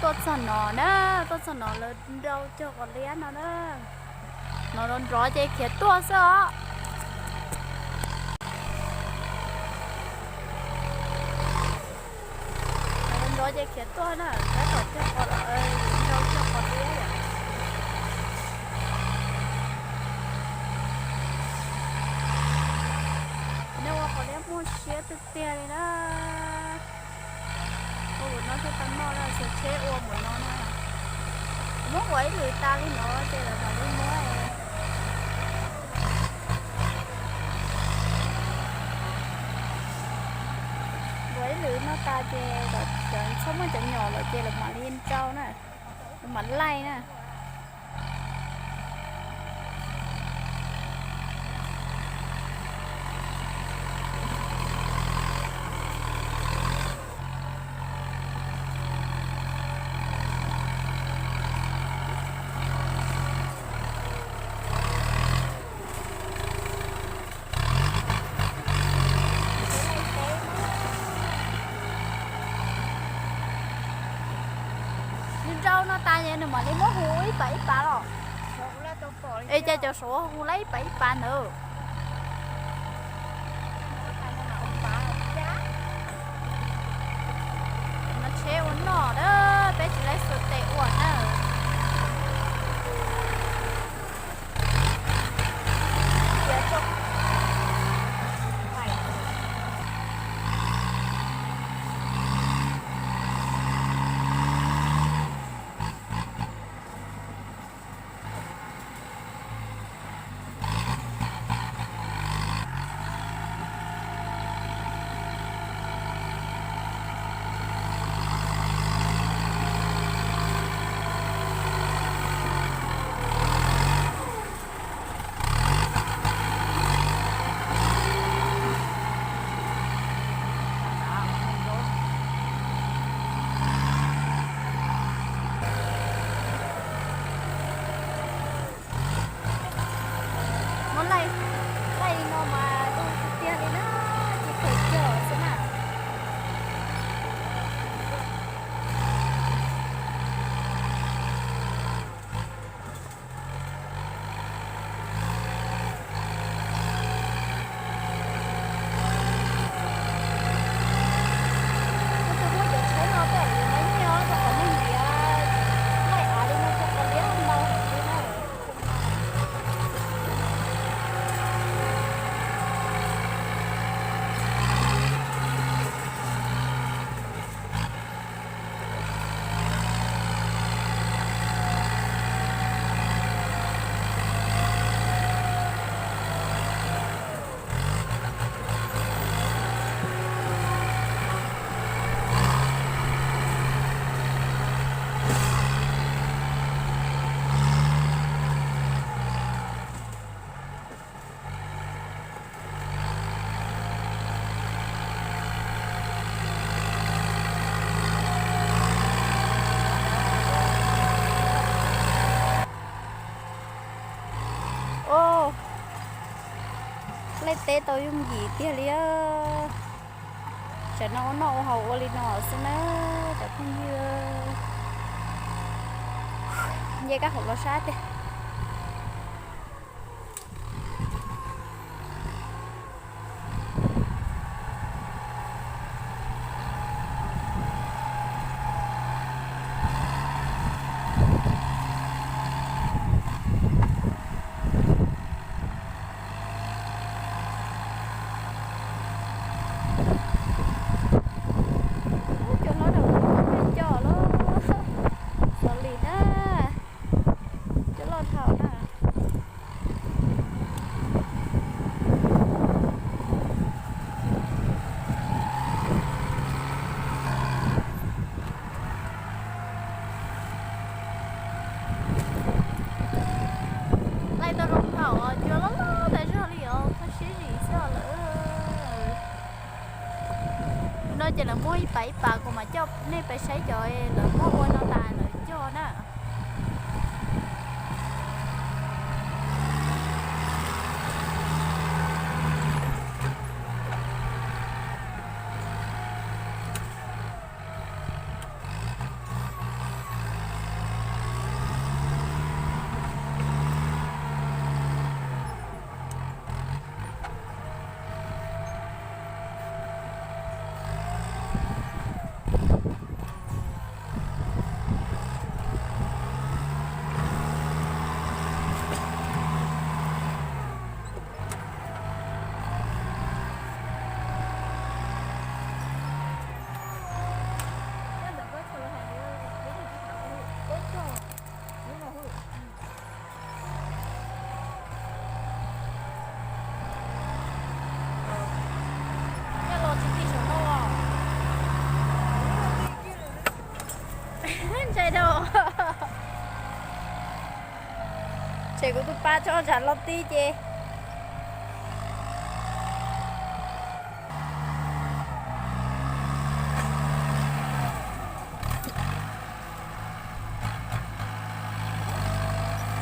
Tuaj txog no na, tuaj txog no lawv nrau cog quav liab no na. No nrov nrov ces khiav tuaj xwb os. Nrov nrov ces khiav tuaj na, tab tom cog quav, nrau cog quav liab yom. Nej ua quav liab muaj siab tiag tiag li na. Ua no thiaj tau noj na, xyov tsheb ua npaum no na. Muab quav ib lwm tas li no ces lawv mam li muab. Quav ib lwm no tas ces txhob muaj cov nyom lawm ces lawv mam li nrau na, lawv mam laij na. Nws nrau no tas es nws mam li muab hu ib pas ib pas los. Es cas cov saud hu lawm ib pas ib pas ntawd. No tsheb ua noj na, peb tsis laib xuas tes ua na. Muab laij, laij li no mas du tiag tiag li na, tsis khaws cog xwb na. Kuv tus muab cov tsheb no tej zaum lawv nyiaj os, rau qhov neeg ntiav laij av li no rau qhov liab ntau heev li na. Laij teb tau yooj yim tiag li. Tsam no ua noj ua haus ua li no xwb na cov phooj ywg. Nce kab hauv los sab tiag. Cua hlob no coj loj, xov li na, coj loj dhau na. Laij tau zoo thaum cua loj loj tas zog li os, koj siab zim xwb os lawm. No ces lawv muab ib pas ib pas kuv mam coj nej pais saib cov lawv muab ua no tas lawv cog na. Ces kuv tus pa tso ntshav los ti ces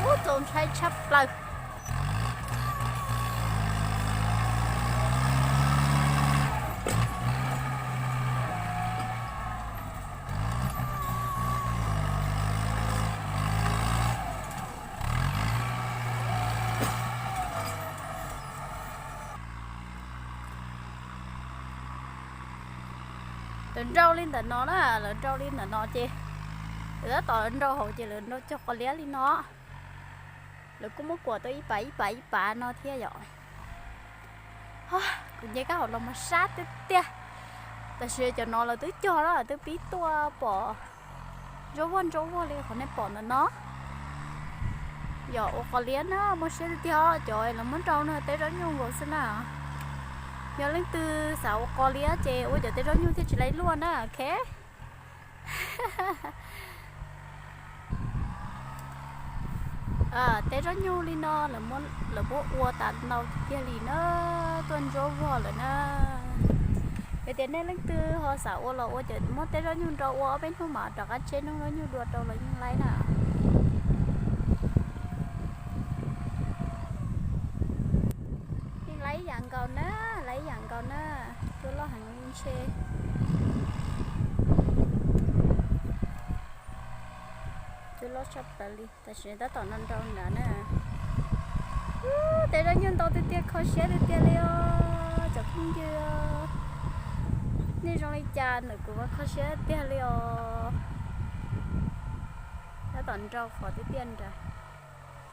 ub, txaus ntshai tshaj plaws. Lawv nrau li ntawm no na, lawv nrau li ntawm no ces lawv tab tom nrau hauv ces lawv nrau cog qos liab li no. Lawv kuj muab kuam tau ib pas ib pas ib pas no thiab yom. Kuv nce kab hauv los mas sab tiag tiag. Tam sim cov no lawv twb cog na, twb pib tuaj pom ntsauj vog ntsauj vog li qhov nej pom ntawm no. Yog ua qos liab na, muaj siab tiag tiag os, cov lawv muab nrau no teb zaub nyuj nkaus xwb na. Yog leej twg xav ua qos liab ces ua cov teb zaub nyuj thiaj tsis laib luaj na, ok. Teb zaub nyuj li no lawv muab ua tas ntau tiag tiag li na, tuaj ntsauj vog lawm na. Yog tias nej leej twg ho xav ua los ua ces muab teb zaub nyuj nrau ua ob peb hnub mas rov qab tseb noob zaub nyuj dua rau los yeej laib na. Yeej laib ib yam nkaus na, laib ib yam nkaus na, cua loj heev li ntshe. Cua loj tshaj plaws li, tam sim tab tom nrau nrau nrad na. Teb zaub nyuj ntau tiag tiag, kho siab tiag tiag li os cov phooj ywg. Nej zoo li cas ntawm kuv mas kho siab tiag li os. Tab tom nrau qhov tiaj tiaj nrad,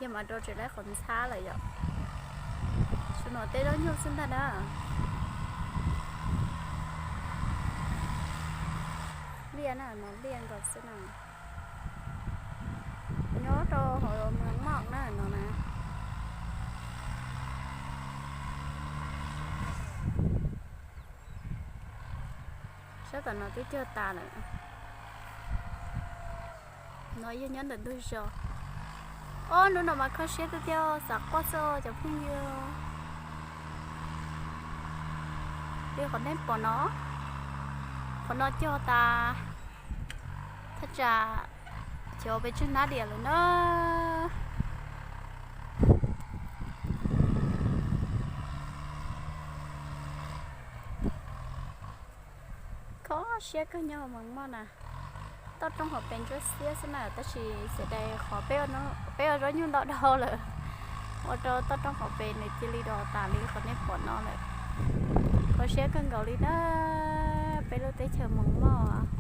yog mas rau tsev laib qhov ntxhab lawm yom. Tsuas no teb zaub nyuj xwb ntag na. Liaj na, no liaj nkaus xwb na. Nyob rau hauv Moos Moj na no na. Sab tom no twb cog tas lawm. No yog nyob ntawm ntug zos. Ob hnub no mas kho siab tiag tiag, xav quaj xwb cov phooj ywg. Li qhov nej pom no, qhov no cog tas thaj tsam chiv pes tsawg hnab diam lawm na. Kho siab kawg nyob Moos Moj na. Toj roob hauv pes ntsuab xiab xwb na, tab sis xav tias qhov peb ua zaub nyuj ntau dhau lawm, ua rau toj roob hauv pes nws cia li dos tas li qhov nej pom no lawm. Kho siab kawg nkaus li na, peb lub teb chaws Moos Moj.